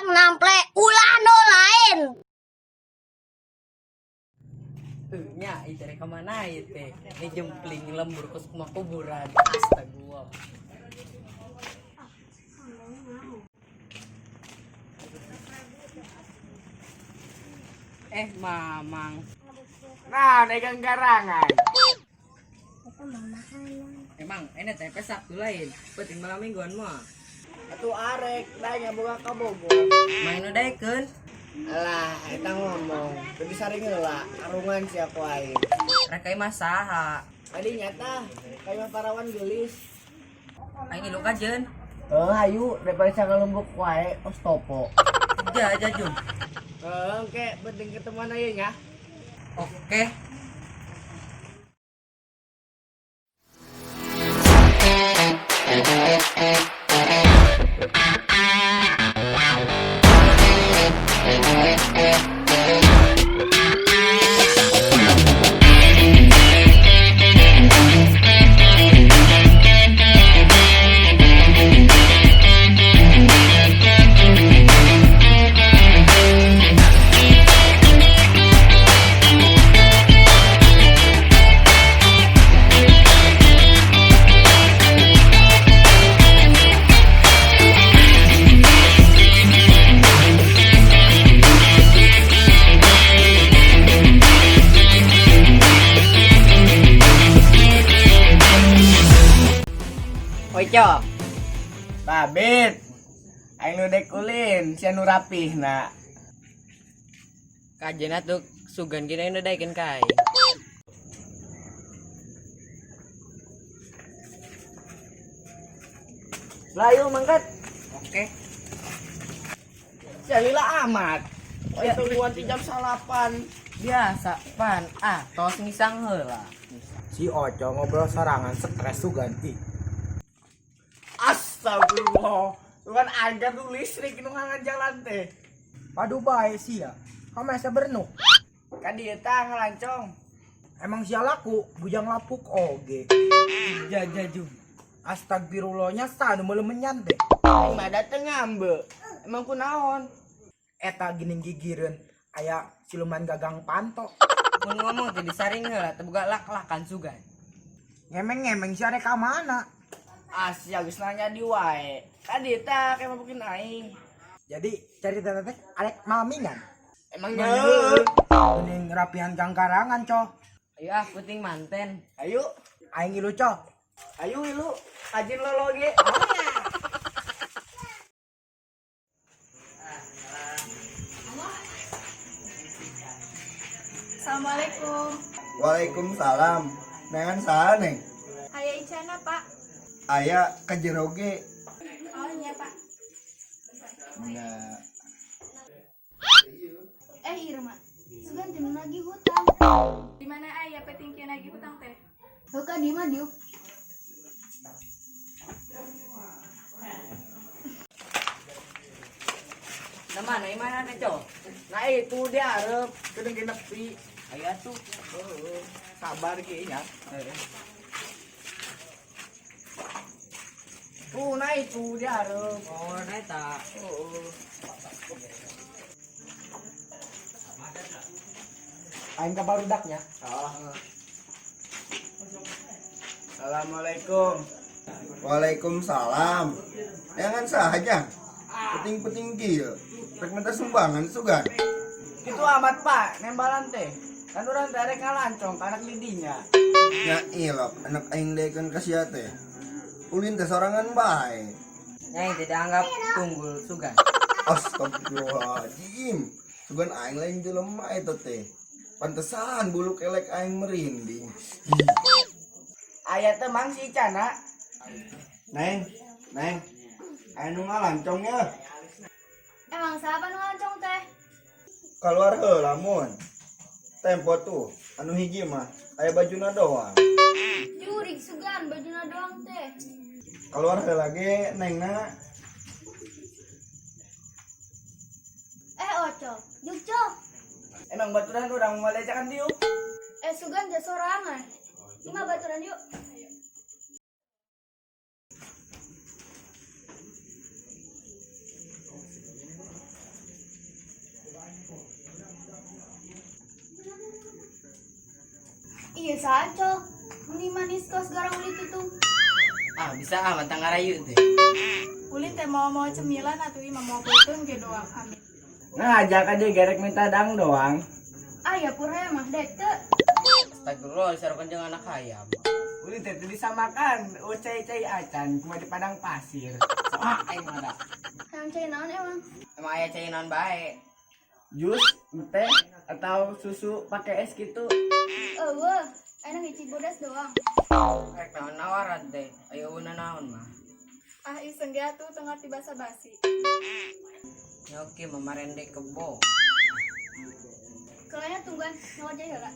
Jang nample ulah nu lain. Nya, itu rek kemana ieu teh? Ini jempling lembur ke semua kuburan. Astagfirullah. Eh, Mamang. Nah, dagang garangan. Emang ini teh pesak tuh lain. Penting malam mingguan mah. Atuh arek, da boga ka Bogor. Main udah. Alah, eta ngomong. Teu saring heula, arungan sia ku aing. Rek ka imah saha? Tadi nyata, kayak parawan geulis. Aing ilu kajeun. Eh, hayu daripada sia ngalumbuk wae os topo. Ja, ja, jum. Eh, oke, penting ketemuan aja nya. Oke. Oi, Cok. Babit. Aing nu dek ulin, sia nu rapih na. Kajeun atuh sugan gini nu daekeun ka aing. Lah yuk mangkat. Oke. Sia lila amat. Oh, tungguan ti jam 9. Biasa pan ah tos ngisang heula. Si Oco ngobrol sorangan stres sugan ih. Astagfirullah. Bukan agar nu listrik nu ngangan jalan teh. Padu bae sia. Kamu asa bernuk. Kan dieu tah ngelancong. Emang sia laku bujang lapuk oge. Ja, ja, jum. Astagfirullahnya sa nu melemenyan teh. Aing mah dateng ngambe. Emang kunaon? Eta geuning gigireun aya siluman gagang panto. Mun ngomong teh disaring heula teu boga lak-lakan sugan. Ngemeng-ngemeng sia rek ka mana? Asia geus nanya di wae. Kan dieu tah kayak mabukin aing. Jadi cerita teh arek malamingan. Emang nyeuk. Geuning rapihan gangkarangan coh. Ayo ah puting manten. Ayo, Aing ngilu coh. ayo ilu. Kajin lo ge. Assalamualaikum. Waalaikumsalam. Nengan saha neng? Aya Icana, Pak. Aya ka jero ge. Oh, iya, Pak. Nah, Eh, Irma. Sugan teh nagih hutang. Di mana aya peting kieu nagih hutang teh? Heuh ka di mah diuk. Nah mana mana teh, Cok? Nah itu dia arep geuning ge nepi. Ayo atuh. Heeh, sabar ge nya. Tuh, nah itu dia arep. Oh, nah eta. Heeh. Aing ka barudaknya. Oh. Assalamualaikum. Waalaikumsalam. Nengan saha jang? Peting-peting kieu. Rek minta sumbangan sugan. Itu amat Pak, nembalan teh. Kan urang teh rek ngalancong ka anak didinya. Nya ilok anak aing daekeun ka sia teh. Ulin teh sorangan bae. Nya tidak anggap tunggul sugan. Astagfirullahaladzim. Sugan aing lain jelema eta teh. Pantesan bulu kelek aing merinding. Ih. Aya teh mang si Icana. Neng, neng. Aing nu ngalancong ya. Emang siapa nu ngalancong teh? Keluar heula mun. Tempo tuh anu hiji mah aya bajuna doang. Jurig sugan bajuna doang teh. Keluar heula ge nengna. Eh Oco, yuk Cok. Emang baturan urang mau lecakan diuk. Eh sugan teh sorangan. Lima baturan yuk. Iya saco. Meni manis kos gara ulit itu. Ah, bisa ah mantang ngarayu teh. Ulin teh mau-mau cemilan atuh imah mau peuteung ge doang. Amin. Ngajak aja gerek minta dang doang. Ah ya purha mah dek teu. Astagfirullah, disarukan jeung anak hayam. Ulin teh teu bisa makan, ucai-cai acan kumaha di padang pasir. Ah, aing mah da. Hayang cai naon emang? Emang aya cai naon bae. Jus, teh atau susu pakai es gitu. Eueuh, ayeuna hiji bodas doang. Rek naon nawaran teh. Ayo una naon mah. Ah iseng ge atuh teu ngarti basa-basi. Ya oke, mama rendek kebo. Kalanya tungguan nyawa cai heula.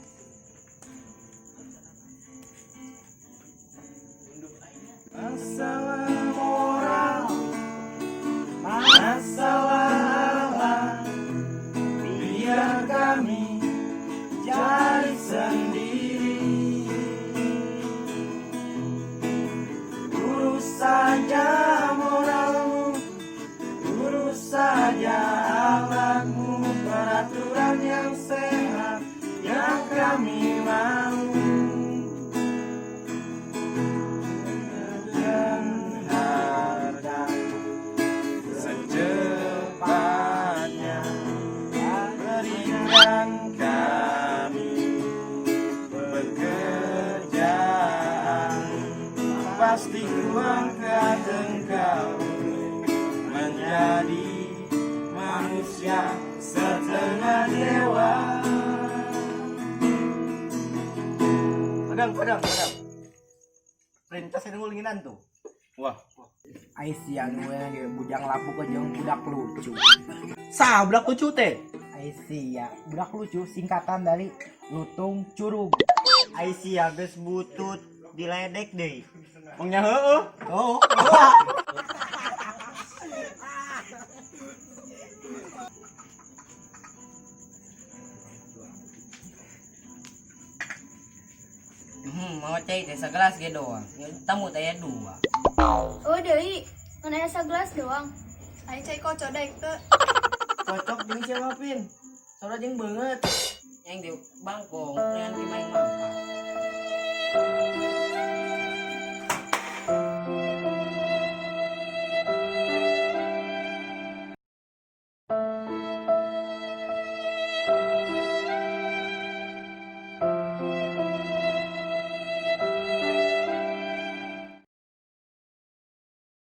Masalah moral, masalah akhlak, biar kami cari sendiri. Urus saja moralmu, urus saja akhlakmu, peraturan yang sehat yang kami mau. Dan harta secepatnya berikan kami pekerjaan, pasti kuangkat engkau menjadi manusia setengah dewa. Padang, padang, padang. Perintah saya ngulinginan tuh. Wah, Ai sia nu ge bujang lapuk jeung budak lucu. Sah, budak lucu teh. Ai sia, budak lucu singkatan dari lutung curug. Ai sia geus butut diledek deui. Mangnya heueuh. Oh. Mau cai teh segelas ge doang. Tamu teh aya dua. Oh deui, ngan aya sagelas doang. Aing cai koco dek teu. Cocok jeung siapa, Pin? Sora jeung beungeut. Yang di bangkong, dengan di main mangka.